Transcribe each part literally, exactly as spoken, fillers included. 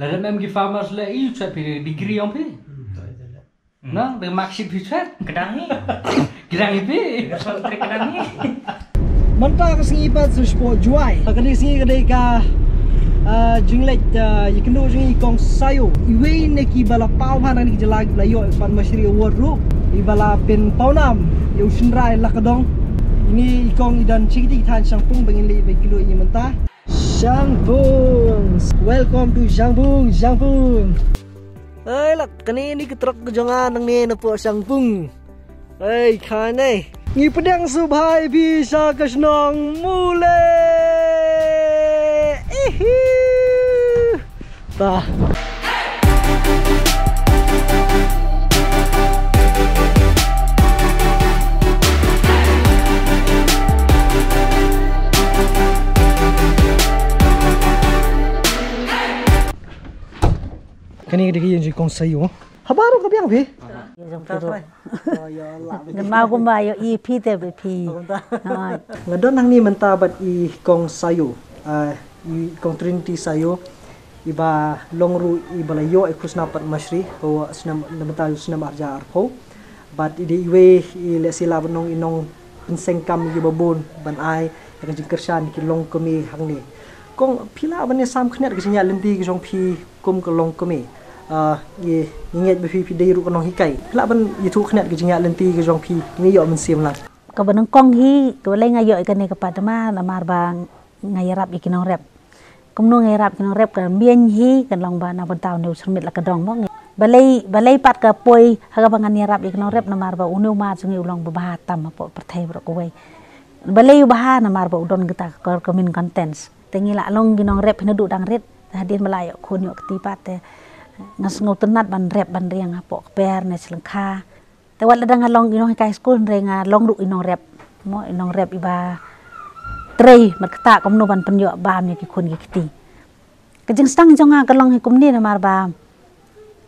Lada mem ki farmers le i chat phi degree ong phi. Nang de marksheet phi chat. Kedang ni. Kedang ni phi. Kedang ni. Mynta ka sngi pat sa sport juai. Ka dei sngi ka dei ka, ah, jingleit, ah, ïa kynduh jong i kong Sayo. Iwei na ki ba la paw bha na ki jylla ki ba la ïoh Padma Shri Award ruh. I ba la pynpaw nam ïa u shynrai la ka dong. Ini i kong i don chikiti ki than shangpung ba ngin leit ba kylluid ïa mynta. Shangpung. Welcome to Shangpung, Shangpung. Ei lak, kane ni ka trok ka jong nga nangne na poh Shangpung. Ei, kane. Ngi pdiang sngewbha ïa phi sha ka shnong Mule. Ihi. Ta. Kane ka dei ka ïing jong i kong Sayo. Haba ruh ka biang phi? Jong phi ruh. Oh, ya Allah. Ngan mau kumba ïohi phi te ba phi. Nga don hangne mynta bad i kong Sayo. Ah, i kong Trinity Sayo. Iba long ruh iba la ïoh i khusnam Padma Shri. Ko snem, na mynta u snem arhajar arphew. Bad i dei iwei i lehse lah ban ong i nongpynsengkam ïa kiba bun ban ai ïa ka jingkyrshan ïa ki longkmie hangne. Kong, phi lah ban ïa sam khyndiat ka jingïaid lynti ka jong phi kum ka longkmie. Ah, ngi, ngi ngeit ba phi, phi dei ruh ka nonghikai. Phi lah ban ïathuh khyndiat ka jingïaid lynti ka jong phi, ngi ïoh mynsiem lang. Kaba nyngkong hi, kaba lei nga ïoh ïa kane ka Padma namar ba nga ïarap ïa ki nongrep. Kumno nga ïarap ïa ki nongrep, ka mih hi ka long ba na bynta une u Syrmit la ka dong mo. Balei, balei pat ka poi ha kaba ngan ïarap ïa ki nongrep namar ba une u mar jong ngi u long ba bha tam hapoh pyrthei baroh kawei. Balei u bha namar ba u don kita ka kyrmen contents. Te ngi la long ki nongrep hi naduh dang rit. Te hadien ba la ïoh khun ïoh kti pat te nga sngewtynnat ban rep ban riang hapoh kper ne sha lyngkha. Te wat lada nga long i nonghikai skul hynrei nga long ruh i nongrep. Mo, i nongrep iba trei bad ktah kumno ban pynïoh bam ïa ki khun ki kti. Ka jingsdang jong nga ka long hi kumne namar ba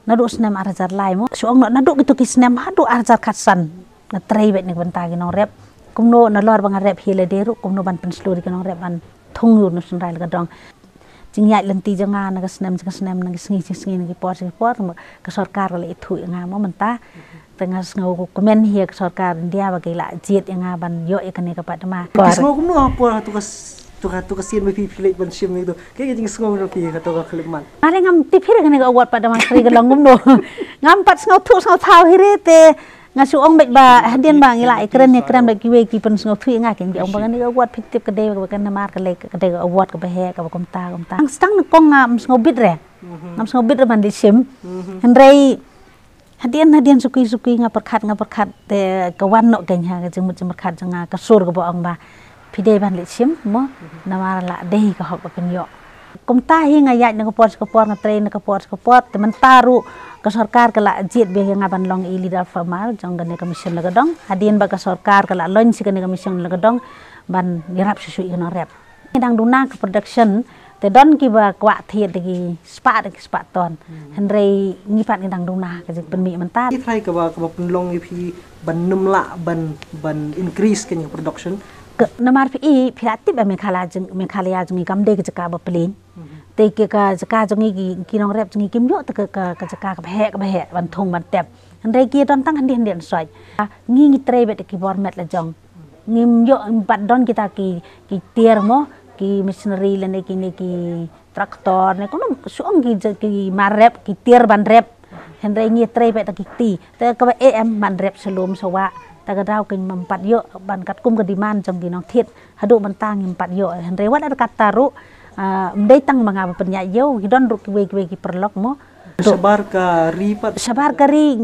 naduh snem arhajar lai mo. Shu ong noh naduh kito ki snem haduh arhajar khatsan nga trei beit na ka bynta ki nongrep. Kumno nalor ba nga rep hi lade ruh kumno ban pynshlur ïa ki nongrep ban thung ïa une u shynrai la ka dong. Jingïaid lynti jong nga na ka snem jong ka snem, na ki sngi jong ka sngi, na ki por jong ka por, ka sorkar ka la ithuh ïa nga mo mynta. Te nga sngewkmen hi ïa ka sorkar India ba ki la jied ïa nga ban ïoh ïa kane ka Padma. Ki sngew kumno ha por ha tu ka s-, tu ka, tu ka sien ba phi, phi leit ban shim ïa tu. Ka, ka jingsngew jong phi ha tu ka khyllipmat. Nga ngam tip hi re kane ka award Padma Shri ka long kumno. Ngam pat sngewthuh sngewthaw hi re te nga shu ong beit ba hadien ba ngi la ïakren ïakren bad kiwei ki pynsngewthuh ïa nga, ki ong ba kane ka award phi tip ka dei ba kane namar ka lei ka dei ka award kaba heh kaba kumta kumta. Tang sdang nyngkong ngam sngewbit re. Ngam sngewbit re ban leit shim. Hynrei hadien hadien suki suki nga pyrkhat nga pyrkhat te ka wan noh kein ha ka jingmut jingpyrkhat jong nga ka sur kaba ong ba phi dei ban leit shim mo, namar la dei ka hok ba kin ïoh. Kumta hi nga ïaid na ka por sha ka por, nga trei na ka por sha ka por, te mynta ruh ka sorkar ka la jied biang ïa nga ban long i leader farmer jong kane ka mission la ka dong. Hadien ba ka sorkar ka la launch ïa kane ka mission la ka dong ban ïarap shuh shuh ïa ki nongrep. Ngi dang duna ka production te don kiba kwah thied da ki spah da ki spah ton. Hynrei ngi pat ngi dang duna ka jingpynmih mynta. Ki trai kaba, kaba pynlong ïa phi ban nym lah ban, ban increase kane ka production. Ka, namar phi i, phi la tip ba Meghalaya jong, Meghalaya jong ngi kam dei ka jaka ba plain. Te ki ka jaka jong ngi ki, ki nongrep jong ngi kim ïoh te ka, ka, ka jaka kaba heh, kaba heh ban thung ban tep. Hynrei ki don tang hynde hynde shuwa. Ngi ngi trei beit ki bor met la jong. Ngim ïoh, ngim pat don kita ki, ki tiar mo, ki machinery lane kine ki tractor ne kumno shu ong ki, ki mar rep, ki tiar ban rep. Hynrei ngi trei beit da ki kti. Te kaba eh em ban rep sha lum sha wah. Te ka daw kin ym pat ïoh ban katkum ka demand jong ki nongthied. Haduh mynta ngim pat ïoh. Hynrei wat la katta ruh, ah, ym dei tang ma nga ba pynïaid ïew, ki don ruh kiwei kiwei ki paralok mo. Shabar ka ri pat. Shabar ka ri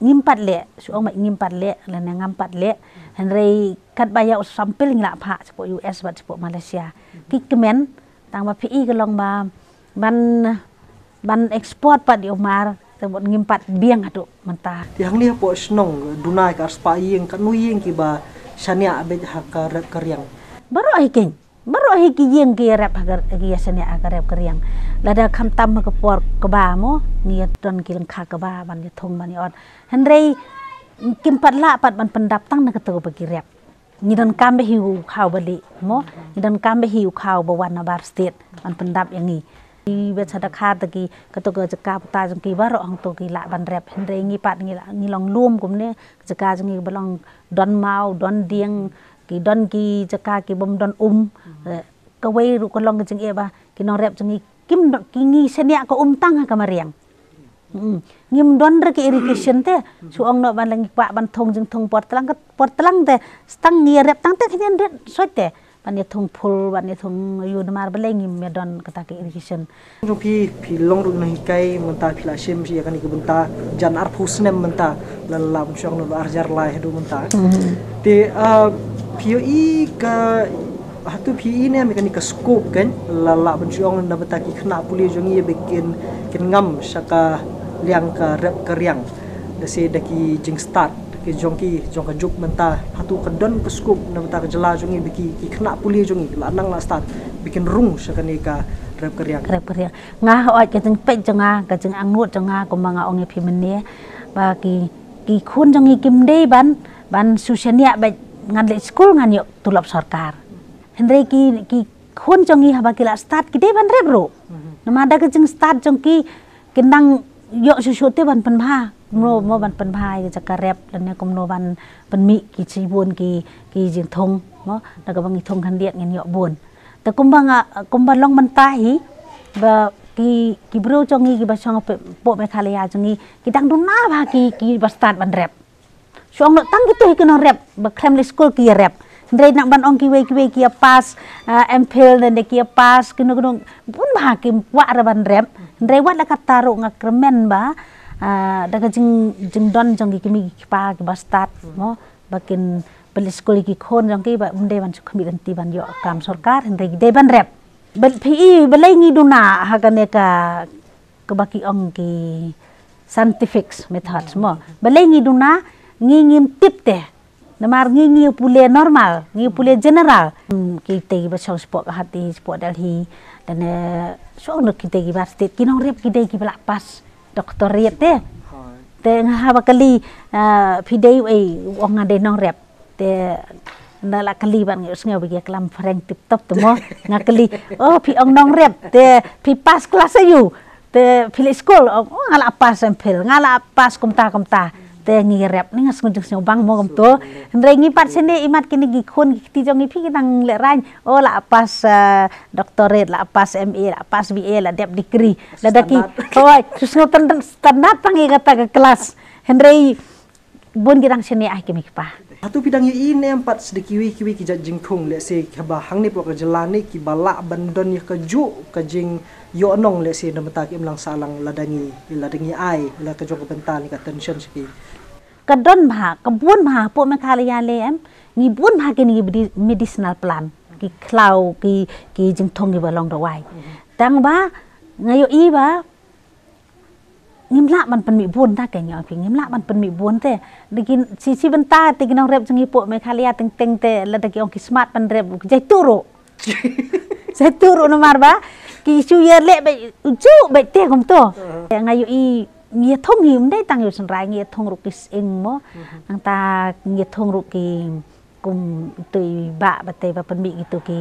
ngim pat leh, shu ong ba ngim pat leh, lane ngam pat leh. Hynrei katba ïa u sample ngi la phah shapoh U S bad shapoh Malaysia. Ki kmen, tang ba phi i ka long ba ban, ban export pat ïa u mar, te bad ngim pat biang haduh mynta. Te hangne hapoh shnong, duna ka arspah ïing, katno ïing kiba shaniah beit ha ka rep ka riang. Baroh hi kein. Baroh hi ki ïing ki rep ha ka, ki ïa shaniah ha ka rep ka riang. Lada khamtam ha ka por kaba mo, ngi ïa don ki lyngkha kaba, ban ïa thung ban ïa ot. Hynrei, kim pat lah pat ban pyndap tang na kato ba ki rep. Ngi donkam beit hi u khaw ba lieh, mo? Ngi donkam beit hi u khaw ba wan na bar state, ban pyndap ïa ngi. Ki ba cha da kha ta ki, kato ka jaka pata jong ki baroh hangto ki lah ban rep. Hynrei ngi pat ngi lah, ngi long lum kumne, jaka jong ngi ba long don maw, don dieng, ki don ki jaka ki bym don um. Eh, kawei ruh ka long ka jingeh ba ki nongrep jong ngi kim don, ki ngi shaniah ka um tang ha ka mariang. Hmm. Ngim don re ki irrigation te. Shu ong noh ban la ngi kwah ban thung jingthung por tlang, por tlang te. Stang ngi rep tang te khyndiat sot te. Ban ïa thung phul, ban ïa thung ïu, namar balei ngim ïa don kata ka irrigation. Jong phi, phi long ruh nonghikai mynta, phi la shim ïa kane ka bynta jan arphew snem mynta, la la ban shong noh ar hajar lai haduh mynta. Te, ah, phi ïohi ka, hato phi ïohi ne em ïa kane ka scope kan, la la ban shong na bynta ki khynnah pule jong ngi ba kin, kin ngam sha ka liang ka rep ka riang. Lehse da ki jingstad ki jong ki, jong ka juk mynta, hato ka don ka scope na bynta ka jylla jong ngi ba ki, ki khynnah pule jong ngi la nang la stad ba kin rung sha kane ka rep ka riang. Rep ka riang. Nga hooid ka jingpeit jong nga, ka jingangnud jong nga kumba nga ong ïa phi mynne ba ki, ki khun jong ngi kim dei ban, ban shu shaniah ba ngan leit skul ngan ïoh tulop sorkar. Hynrei ki, ki khun jong ngi haba ki la stad ki dei ban rep ruh. Namar da ka jingstad jong ki, kin dang ïoh shuh shuh te ban pynbha. Kumno mo ban pynbha ïa ka jaka rep lane kumno ban pynmih ki shibun ki, ki jingthung mo. Da kaba ngi thung khyndiat ngin ïoh bun. Te kumba nga, kumba long mynta hi ba ki, ki briew jong ngi kiba shong hapoh Meghalaya jong ngi ki dang duna bha ki, kiba stad ban rep. Shu ong noh tang kito hi ki nongrep ba khlem leit skul ki ïa rep. Hynrei nang ban ong kiwei kiwei ki ïa pass, ah, M.Phil, ne ki ïa pass kino kino, bun bha kim kwah re ban rep. Hynrei wat la katta ruh nga kyrmen ba, ah, da ka jing, jingdon jong ki kmie ki kpa kiba stad mo, ba kin pynleit skul ïa ki khun jong ki ba ym dei ban shu khmih lynti ban ïoh kam sorkar, hynrei ki dei ban rep. Ba phi i balei ngi duna ha kane ka, kaba ki ong ki scientific methods mo. Balei ngi duna, ngi ngim tip te. Namar ngi ngi pule normal, ngi pule general. Hmm, kita kiba shong shapoh Guwahati, shapoh Delhi, lane shong noh kita kiba state, ki nongrep ki dei kiba la pass doctorate te. Te nga haba kylli, ah, phi dei uei, u ong nga dei nongrep. Te nga la kylli bad nga sngew ba ki ïa klam phareng tip top te mo. Nga kylli, "Oh, phi ong nongrep, te phi pass klas aïu? Te phi leit skul?" "Oh, nga la pass M.Phil, nga la pass kumta kumta." Te ngi rep, ne nga sngew jingsngewbang mo kumto. Hynrei ngi pat shane imat kine ki khun ki kti jong ngi phi ki dang lehraiñ. "Oh, la pass, eh, doctorate, la pass M.A, la pass B.A, la dep degree." Lada ki, hooid, shu sngew standard, standard tang ïa kata ka klas. Hynrei bun ki dang shaniah ha ki kmie ki kpa. Hato phi dang ïohi ne em pat sa da kiwei kiwei ki jait jingthung, lehse haba hangne hapoh ka jylla ne kiba lah ban don ïa kajuh ka jingïohnong, lehse na bynta ki imlang sahlang lada ngi, lada ngi ai la ka jong ka bynta ne ka attention sha ki? Ka don bha, ka bun bha hapoh Meghalaya lei em. Ngi bun bha kine ki medi-, medicinal plant, ki khlaw, ki, ki jingthung kiba long dawai. Tang ba nga ïohi ba ngim lah ban pynmih bun ta, ka ngi ong phi, ngim lah ban pynmih bun te. Da ki shi shi bynta te ki nongrep jong ngi hapoh Meghalaya teng teng te lada ki ong ki smat ban rep, ki jaituh ruh. Jaituh ruh namar ba ki shu ïaleh beit, ujuh beit te kumto. Nga ïohi ngi ïathung hi ym dei tang ïa u shynrai, ngi ïathung ruh ki sying mo. Nangta ngi ïathung ruh ki kum ito i bah ba tei ba pynmih kito ki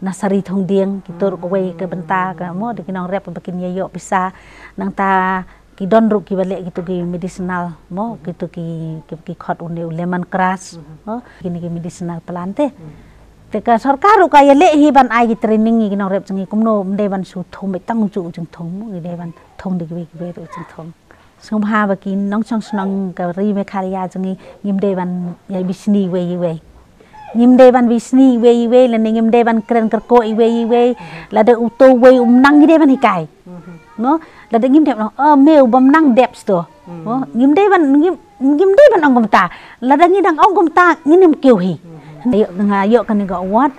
nursery thung dieng, kito ruh kawei ka bynta ka mo da ki nongrep ba kin ïa ïoh pisa. Nangta ki don ruh kiba leh kito ki medicinal mo, kito ki, ki, ki khot une u lemon grass mo, kine ki medicinal plant te. Te ka sorkar ruh ka ïaleh hi ban ai ki training ïa ki nongrep jong ngi kumno ym dei ban shu thung beit tang ujuh u jingthung mo, ngi dei ban thung da kiwei kiwei ruh u jingthung. Sngewbha ba ki nongshong shnong ka ri Meghalaya jong ngi ngim dei ban ïa bishni iwei ïa iwei. Ngim dei ban bishni iwei ïa iwei lane ngim dei ban kren kyrkhu iwei ïa iwei. Lada uto uwei um nang ngi dei ban hikai. Mo, lada ngim dei ban ong, "Oh, me u bym nang dep shuh to." Mo, ngim dei ban, ngim, ngim dei ban ong kumta. Lada ngi dang ong kumta ngin ym kiew hi. Ïoh, nga ïoh kane ka award.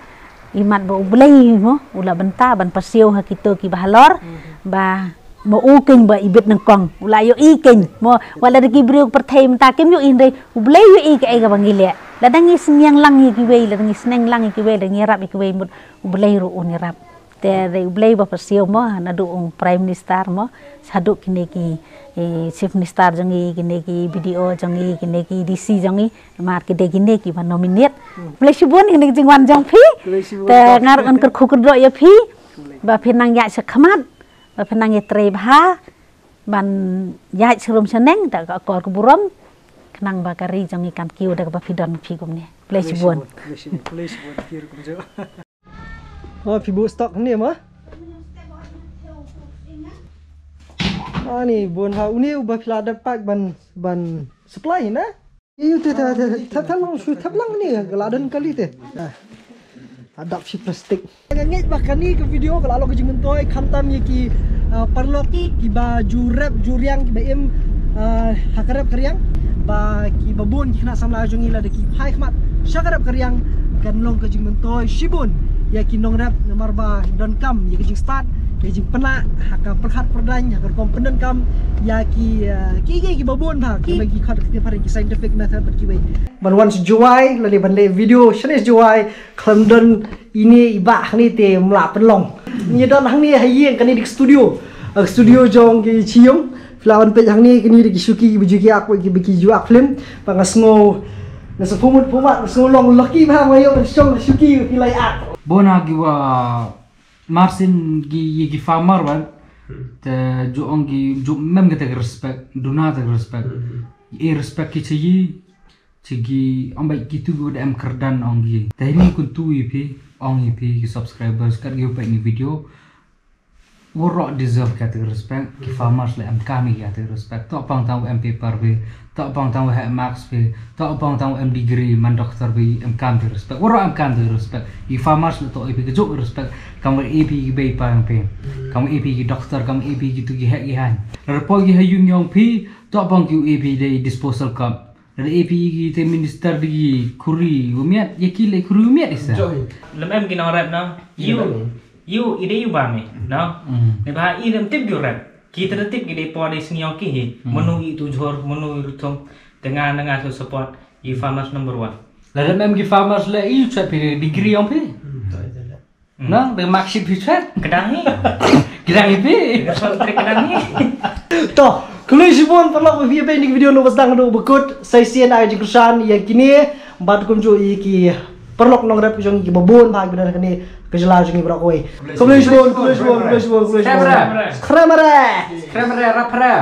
Imat ba U Blei mo, u la bynta ban pyrsiew ha kito kiba halor, ba mo u keiñ ba ibit nyngkong, u la ïohi keiñ mo, wat lada ki briew pyrthei mynta kim ïohi hynrei U Blei u ïohi kaei kaba ngi leh. Lada ngi sngewlang ïa kiwei, lada ngi sneng lang ïa kiwei, lada ngi ïarap ïa kiwei mut U Blei ruh un ïarap. Te dei U Blei ba pyrsiew mo, naduh u Prime Minister mo, shaduh kine ki, eh, Chief Minister jong ngi, kine ki B D O jong ngi, kine ki D C jong ngi. Namar ki dei kine kiba nominate. Khublei shibun ïa kane ka jingwan jong phi. Te nga ruh ngan kyrkhu kyrdoh ïa phi. Ba phin nang ïaid sha khmat, ba phin nang ïatrei bha, ban ïaid sharum shaneng da ka akor ka burom, khnang ba ka ri jong ngi kan kiew da kaba phi don phi kumne. Khublei shibun. Khublei shibun, khublei shibun, phi ruh kumjuh. Oh, phi buh stock hangne mo? Ani bun ha, une uba phi la dep pack ban, ban supply na? Ïa te, te, te, te, te lang shu, te lang ni, ka la don kali te. Ah. Adap shi plastik. Nga ngeit ba kane ka video ka la long ka jingmyntoi khamtam ïa ki, ah, paralok kiba ju rep ju riang kiba im, ah, ha ka rep ka riang, ba kiba bun ki khynnah samla jong ngi lada ki phai khmat sha ka rep ka riang kan long ka jingmyntoi shibun ïa ki nongrep namar ba donkam ïa ka jingstad, ïa ka jingpynlah ha ka pyrkhat pyrdaiñ, ha ka rukom pyndonkam ïa ki, ah, ki, ki, kiba bun bha kiba ki khot ka ktien phareng ki scientific method bad kiwei. Ban wan sha Jowai lane ban leh video shane sha Jowai khlem don ine i bah hangne te ym lah pynlong. Ngi don hangne ha ïing, kane dei ka studio. Ka studio jong ki Chiong. Phi lah ban peit hangne, kine dei ki shuki kiba ju ki ak, kiba ki ju ak film. Ba nga sngew, nga sngew pumut pumat, nga sngew long lucky ba nga ïoh ban shong shuki ba phi la ak. Bona kiwa marsin ki, ki farmer ban. Te ju ong ki ju mem kata ka respect, duna ta ka respect. I respect ki chayi. Chigi ong bad kitu ki da em kyrdan ong ki. Te hini kuntu ïa phi, ong ïa phi ki subscribers kat ki peit ni video. Waroh deserve kata ka respect, ki farmers la em kam ïa kata ka respect. Toh pang tang em paper phi, toh pang tang heh marks phi, toh pang tang em degree man doctor phi, em kam kata ka respect. Waroh em kam kata ka respect. Ki farmers la toh ïa phi ka juk respect. Kam wa ïa phi ki bei pang phi. Kam wa ïa phi ki doctor, kam wa ïa phi kitu ki heh ki hain. Report ki ha yung yong phi, toh pang ki ïa phi dei disposal cup. Lada A P ki te minister da ki khuri u miat, ïa ki leh khuri u miat isa. Lem em ki nongrep na. Yu, yu i dei yu ba me na. Ne ba i lem tip yu rep. Ki te tip ki dei por dei sngi ong ki hi. Mano i tu jhor, mano i ruthong. Te nga na nga so support. I farmers number one. Lada em ki farmers le i chat pi degree ong pi. Nang, da mark sheet phi chat. Kdang hi. Kdang hi phi. Kdang hi. To, khublei shibun paralok ba phi ïa peit ïa ki video naba sdang haduh ba kut, sa shisien ai jingkyrshan ïa kine bad kumjuh ïa ki paralok nongrep jong ngi kiba bun bha kiba don ha kane ka jylla jong ngi baroh kawei. Khublei shibun, khublei shibun, khublei shibun, khublei shibun. Khrem re. Khrem re. Khrem re, rap re.